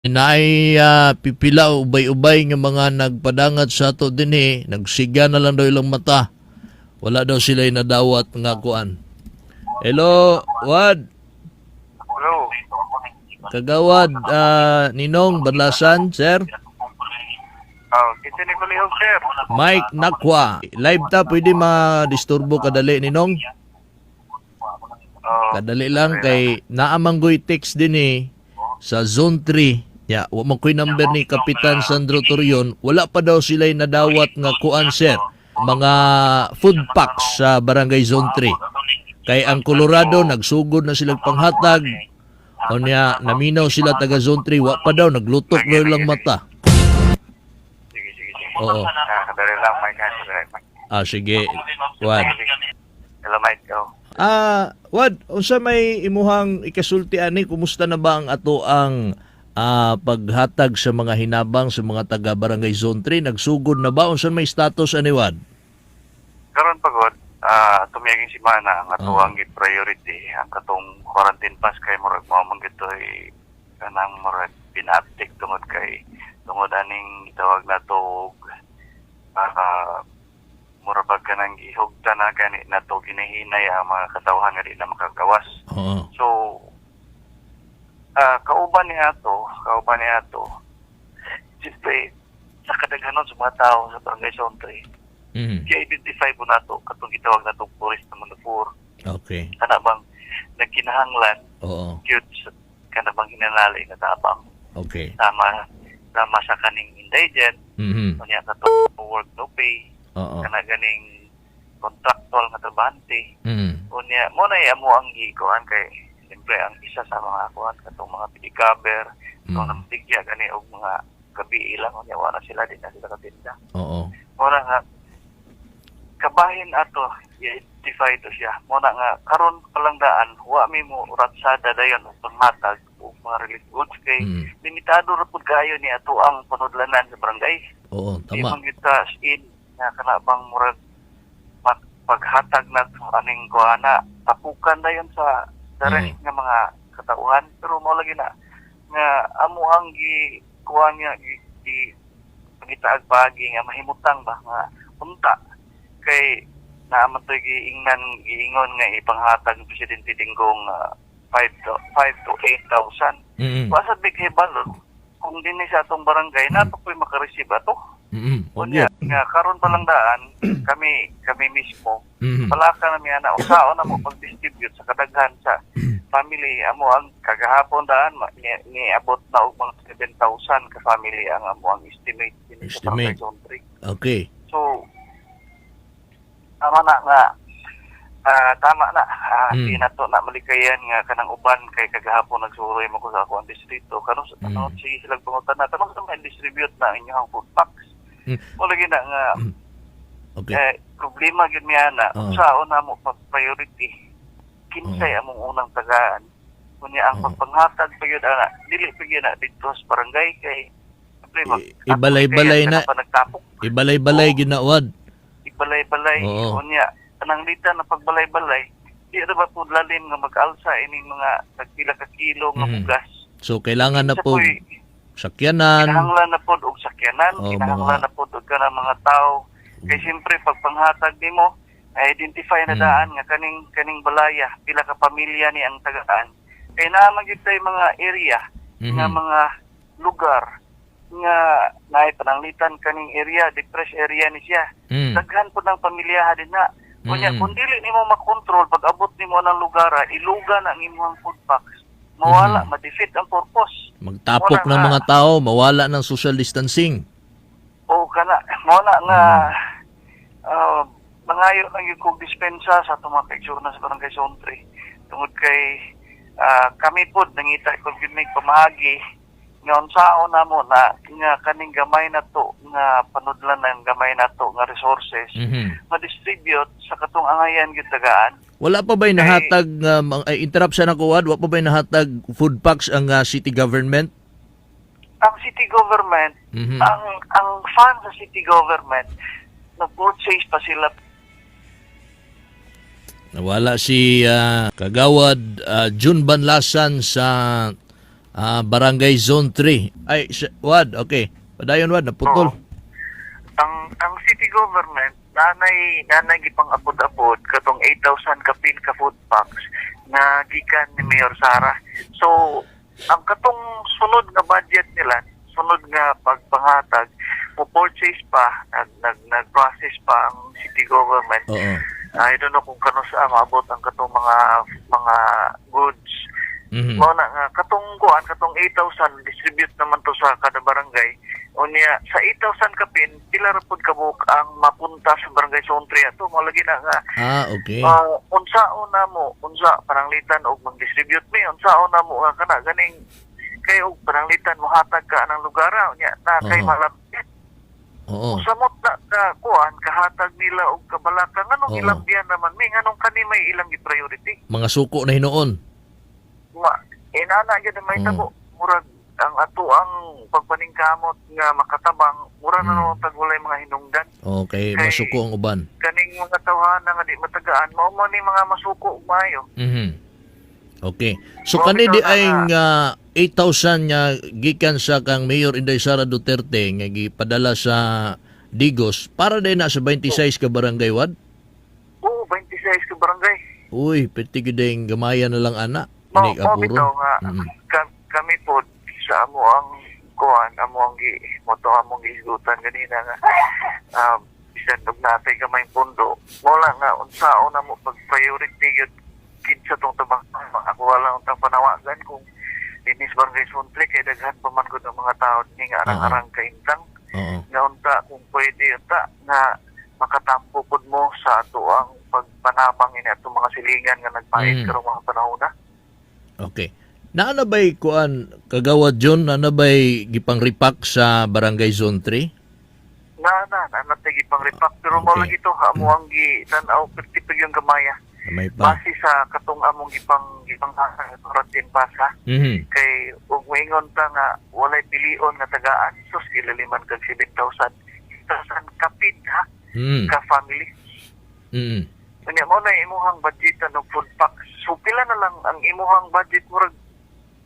Naay pipila ubay-ubay nga mga nagpadangat sa ato dinhi, nagsiga na lang daw ilang mata. Wala daw sila nadawat nga kuan. Hello, Wad. Hello. Kagawad Ninong Banlasan, sir. Oh, kinsa ni palihog, sir? Mike Nakwa. Live ta, pwede ma-disturbo kadali, Ninong? Oh, Kadali lang kay naamanggoy text dinhi sa Zone 3. Ya, wa man ko'y number ni Kapitan Sandro Torion. Wala pa daw sila nadawat nga kuan, sir. Mga food packs sa Barangay Zone 3. Kay ang Colorado nagsugod na sila panghatag. Unya naminaw sila taga Zone 3, wa pa daw, naglutok daw lang mata. Sige, sige, sige. Oo. Ah, kadali lang, Mike. Ah, kadali, Mike. Ah, sige. Wad. Hello, Mike. Oh. Ah, Wad, unsa may imuhang ikasulti ani, kumusta na ba ang ato ang paghatag sa mga hinabang sa mga taga Barangay Zone 3? Nagsugod na ba? Unsa may status ani, Wad? Karon pagod, tumiyaging simana ang ato Oo. ang priority ang katong quarantine pass kay murag mao man gitoy kanang murag pinaptik tungod kay tungod aning gitawag nato og murag bag kanang gihugta na gani nato ginahinay ang mga katawhan nga di na makagawas. So, kauban ni ato, siyempre, sa kadaghanon sa mga tao sa Barangay Zone 3, i-identify po nato katong gitawag natong poorest naman na poor, kana bang nagkinahanglan gyud sa kana bang hinanali nga tabang tama tama sa kaning indigent, unya katong work no pay, kana ganing contractual nga trabahante. Unya mo na amo ang gikuan kay siyempre ang isa sa mga kuan katong mga pedicabber, katong namaligya gani og mga gabi ilang, unya wala sila, di na sila katinda. Mo na nga kabahin ato i-identify to siya. Mo na nga karon palang daan wa mi mo ratsada dayon og panghatag og mga relief goods kay limitado ra pud kaayo ni ato ang panudlanan sa barangay. Di man gyud ta as in nga kana bang murag paghatag na aning kuana tapukan na yun sa the rest nga mga katauhan, pero mao lagi na nga amo ang gi kuan nga gi, gi pangitaag paagi nga mahimutang ba nga unta kay naa man to'y giingnan giingon nga ipanghatag ng Presidente Digong 5 to 5 to 8,000. Wa sad mi kahibalo kung dinhi sa atong barangay naa pa ko'y makareceive ato. Unya nga karon pa lang daan kami kami mismo palaka na mi ana usaon na mo pag-distribute sa kadaghan sa family. Amo ang kagahapon daan niabot na og mga 7,000 ka family ang amo ang estimate dinhi sa Estimate. Barangay Zone 3. So tama na nga tama na di na to na malikayan nga kanang uban kay kagahapon nagsuroy mo ko sa ako ang distrito karon sa tanong sige sila pangutan na tanong sa may distribute na ang inyong food packs. Mo lagi na nga eh, problema gyud mi ana unsaon na mo pag priority, kinsay among unang tagaan. Unya ang pagpanghatag pa gyud ana dili pa gyud na didto sa barangay kay siyempre, Ibalay-balay na. pa nagtapok. Ibalay-balay gyud na, Wad. Ibalay-balay. Unya anang lita na pagbalay-balay di ra ba pud lalim nga mag-alsa ining mga tagpila ka kilo nga bugas? So kailangan na Sa po po'y sakyanan. Kinahanglan na pod og sakyanan, kinahanglan na pod og kanang mga tao kay siyempre pag panghatag nimo identify na daan nga kaning kaning balaya pila ka pamilya ni ang tagaan kay naa man gyud tay mga area nga mga lugar nga naay pananglitan kaning area depressed area ni siya, daghan pod ng pamilya din na. Unya kung dili nimo makontrol pag abot nimo ng lugar, ilugan ang imong food packs, mawala, ma-defeat ang purpose. Magtapok Wala ng nga. Mga tao, mawala ng social distancing. O kana mo na nga mangayo lang yung kog dispensa sa atong mga kaigsuonan sa Barangay Zone 3 tungod kay kami pod nangita kog gyud may pamaagi nga unsaon namo na nga kaning gamay na to nga panudlan ng gamay na to nga resources ma-distribute sa katong angayan gyud tagaan. Wala pa ba'y nahatag nga ay, interrupt sa nako, Wad, wala pa ba'y nahatag food packs ang city government? Ang city government, ang fund sa city government nag-purchase pa sila. Nawala si Kagawad Jun Banlasan sa Barangay Zone 3. Ay, Wad, okay. Padayon, Wad, naputol. Oo. Ang city government nanay gipang apod-apod katong 8,000 kapin ka food packs nga gikan ni Mayor Sara. So ang katong sunod nga budget nila, sunod nga pagpanghatag, mo purchase pa, nag nag nag-process pa ang city government. I don't know kung kano sa maabot ang katong mga goods. Mao na nga katong kuan, katong 8,000 distribute naman to sa kada barangay. Unya sa 8,000 kapin, pila ra pud kabuok ang mapunta sa Barangay Zone 3 ato. Mao lagi na nga unsaon na mo, unsa pananglitan og mag-distribute mi, unsaon na mo nga kana ganing kay og pananglitan mohatag ka anang lugar, unya na kay malapit. Samot na ka kuan kahatag nila og kabalaka, nganong ilabyan naman mi, nganong kani may ilang gi-priority? Mga suko na hinuon. Ma inana gyud ang mahitabo. Murag ang ato ang pagpaningkamot nga makatabang, mura na naman tag walay mga hinungdan. Okay, Kay- masuko ang uban. Kaning mga tawhana nga di matagaan, mao man ni mga masuko ug maayo. Okay. So Mao kani bitaw di na ay nga 8,000 nga gikan sa kang Mayor Inday Sara Duterte nga gipadala sa Digos para din na sa 26 ka barangay, Wad? Oo, 26 ka barangay. Uy, pwede gyud ding gamaya na lang ana. Mao Ini mao apuro. bitaw nga kami po sa amo ang kuan, amo ang gi moto among gihisgutan ganina nga bisan og natay gamay pondo, mo lang nga unsaon na mo pag priority gyud kinsa tong tabang. Ako wala untang panawagan kung dinis Barangay Zone 3 kay daghan pa man gud ang mga tao ni nga arang-arang kahimtang nga unta kung pwede unta nga makatampo pud mo sa ato ang pagpanabang ini atong mga silingan nga nagpait karong mga panahon na. Okay. Naa na ba'y kuan, Kagawad John, naa na ba'y gipang repack sa Barangay Zone 3? Na na natigi pang repack, pero mao lagi to amo ang gi tan-aw, perti pa yung gamaya. May pa. Base sa katong among gipang gipang quarantine pass ha, kay ug moingon ta nga walay pilion nga tagaan, sus, gilaliman kag 7,000 7,000 kapin ha, ka family. Unya mo na imuhang budget ng food pack, so pila na lang ang imuhang budget? Murag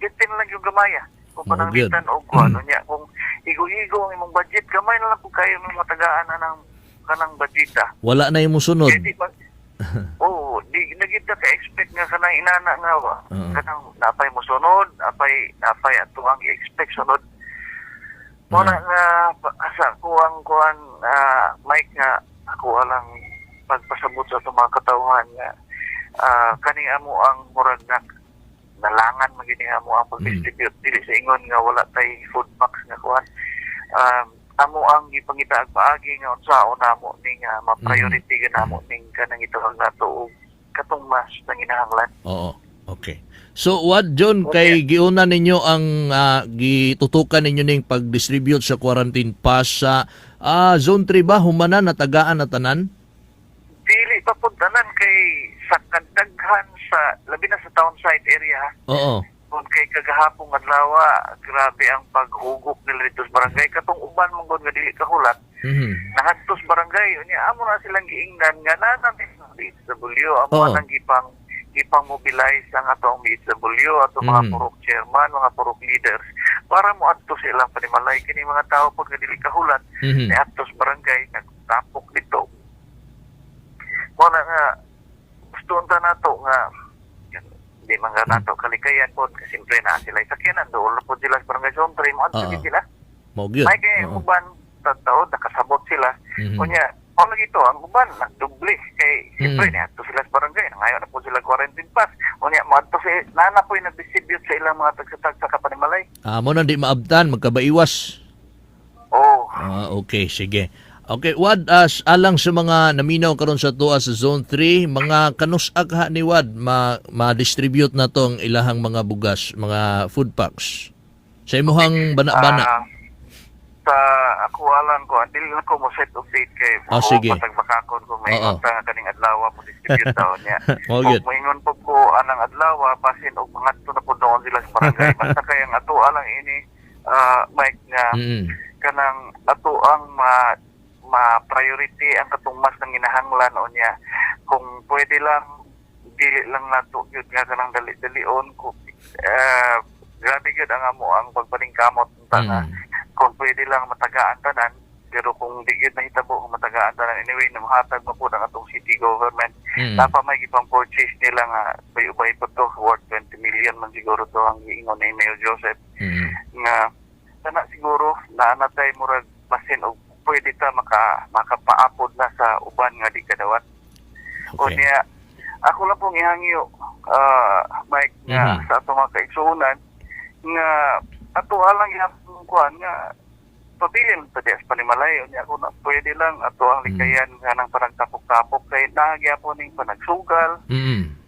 gitin lang yung gamaya kung Mao pananglitan og kuan. Unya kung igo-igo ang imong budget, gamay na lang kung kayo mo matagaan na ng kanang budgeta. Wala na imong sunod. Kaya di ba, oo, di na gid ka expect nga kanang inana nga wa. Kanang napay mo sunod, napay napay ato ang i-expect sunod. Mo na nga asa kuang kuan, Mike, nga ako alang pagpasabot sa atong mga katawhan nga kaning amo ang murag na nalangan magini amo ang pag-distribute, dili sa ingon nga wala tay food packs nga kuan. Amo ang gipangita ang paagi nga unsaon namo ning ma-priority mm. namo ning kanang gitawag nato og katong mas nanginahanglan. Oo. Okay. So, what John, kay giuna ninyo ang gitutukan ninyo ning pag-distribute sa quarantine pass sa Zone 3 ba, humana natagaan na tanan? Dili pa pud tanan kay sa kadaghan sa labi na sa town site area. Kung kay kagahapong adlaw, grabe ang paghugok nila dito sa barangay. Katong uban mong gud nga dili kahulat, nahadtos barangay. Unya amo na silang giingnan nga naa na BHW, amo nang gipang gipang mobilize ang atong BHW, atong mga purok chairman, mga purok leaders para mo adto sa ilang panimalay. Kini mga tao pod nga dili kahulat, ni adto sa barangay, nagtapok dito. Mo na nga gusto unta nato nga di man nga nato kalikayan pod kasi siyempre na sila sakyanan, dool pod sila sa Barangay Zone 3, mo adto gid sila. Mao gyud. May kay uban taon nakasabot sila. Unya mao lagi to ang uban nagdoble kay siyempre niadto sila sa barangay, nangayo na po sila quarantine pass. Unya moadto si nana po yung nag-distribute sa ilang mga tagsa-tagsa ka panimalay. Mo na di maabtan magkabaiwas. Oh. Okay, sige. Okay, Wad, as alang sa mga naminaw karon sa tuwa sa Zone 3, mga kanus-a ka ni Wad ma ma-distribute na tong ilahang mga bugas, mga food packs? Sa imuhang bana-bana. Sa ako alang ko, dili lang ko mo set of date kay Sige. Patagbakakon ko may ta kaning adlaw mo distribute taon niya. Mao Kung gyud. moingon po ko anang adlaw, basin og mangadto na po doon sila sa barangay. Basta kay ang ato alang ini, Mike, nga kanang ato ang ma ma priority ang katong mas nang ginahanglan. Unya kung pwede lang, dili lang nato gyud nga kanang dali-dalion ko. Grabe gyud ang amo ang pagpaningkamot unta nga kung pwede lang matagaan tanan, pero kung di gyud nahitabo kung matagaan tanan, anyway namuhatag man pud ang atong city government. Napa may gipang purchase nila nga bay-ubay po to, worth 20 million man siguro to ang giingon ni Mayor Joseph nga kana siguro na natay murag basin og pwede ta makapaapod na sa uban nga di kadawat. O niya, ako lang pong ihangyo, Mike, nga sa atong mga kaigsuonan nga ato alang gihapon kuan nga pabilin pa di sa panimalay. Unya ako na pwede lang ato ang likayan nga nang panagtapok-tapok kay naa gyapon ning panagsugal,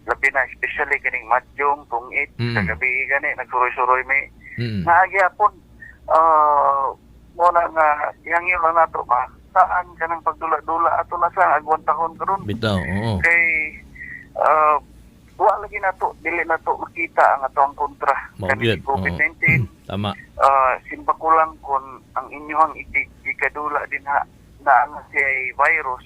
labi na especially kaning mahjong tungit kagabi gani nagsuroy-suroy may naa gyapon. Mo na nga ihangyo lang nato ma saan kanang pagdula-dula ato na sa agwang tahon karon Bitaw, oo. Kay wa lagi nato, dili nato makita ang ato ang kontra Mao kaning gyud, oo. COVID-19. Simba ko lang kung ang inyong gikadula din ha na ang siya virus.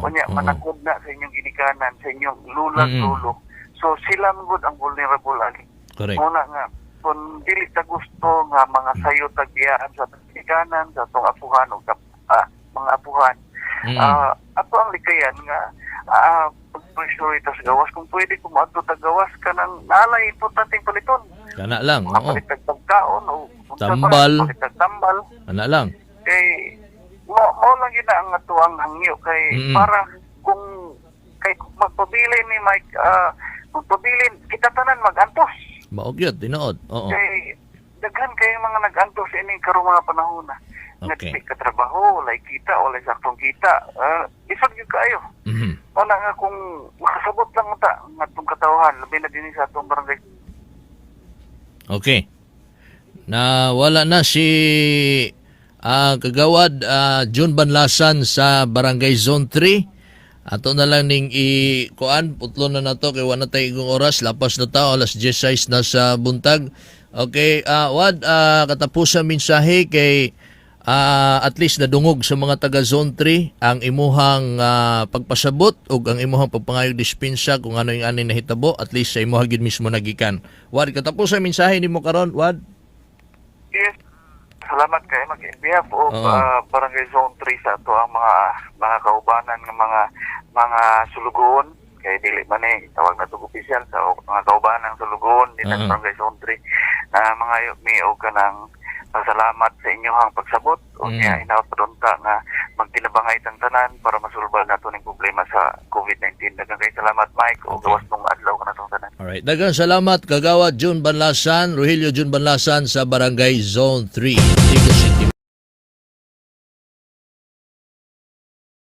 Unya manakod na sa inyong ginikanan, sa inyong lulag, lulo, so sila man gud ang vulnerable ani. Muna nga kung dili ta gusto nga mga sayo tagbiyaan sa ginikanan, sa atong apuhan o mga apuhan, ato ang likayan nga pag-pressure ita sa gawas kung pwede, kung moadto ta gawas kanang naalay importanteng paliton. Kana lang, oo. Makapalit tag pagkaon o unsa ba, Tambal. palit tag tambal. Kana lang. Kay mo lang yun na ang atuang hangyo kay para kung kay kung magpabilin ni Mike, magpabilin kita tanan magantos. Mao gyud, tinuod. Oo. Kay daghan kay mga nagantos ini karong mga panahon na nga dili ka trabaho, walay kita, walay saktong kita, isod gyud kaayo. Wala nga kung makasabot lang ta ang atong katawhan, labi na dinhi sa atong barangay. Okay. Na wala na si Kagawad June Banlasan sa Barangay Zone 3. Ato na lang ning i kuan, putlo na nato kay wala tay igong oras, lapas na tao, alas 16 na sa buntag. Okay, Wad, katapusan mensahe kay at least nadungog sa mga taga Zone 3 ang imuhang pagpasabot ug ang imuhang pagpangayog dispensa kung ano yung ani nahitabo, at least sa imuha gyud mismo nagikan. Wad, katapusan mensahe nimo karon, Wad. Yes. Salamat kay mag in behalf of Barangay Zone 3 sa ato ang mga kaubanan nga mga sulugoon kay dili man eh tawag na tug opisyal sa mga kaubanan sulugoon din sa Barangay Zone 3 na mga mi og kanang pasalamat sa inyong pagsabot o niya hinaot padunta nga magtinabangay tang tanan para masulbad nato ning problema sa COVID-19. Daghang kay salamat, Mike, o gawas nung adlaw kanatong tanan. Alright. Daghang salamat, Kagawad June Banlasan, Rogelio June Banlasan sa Barangay Zone 3, Digos City.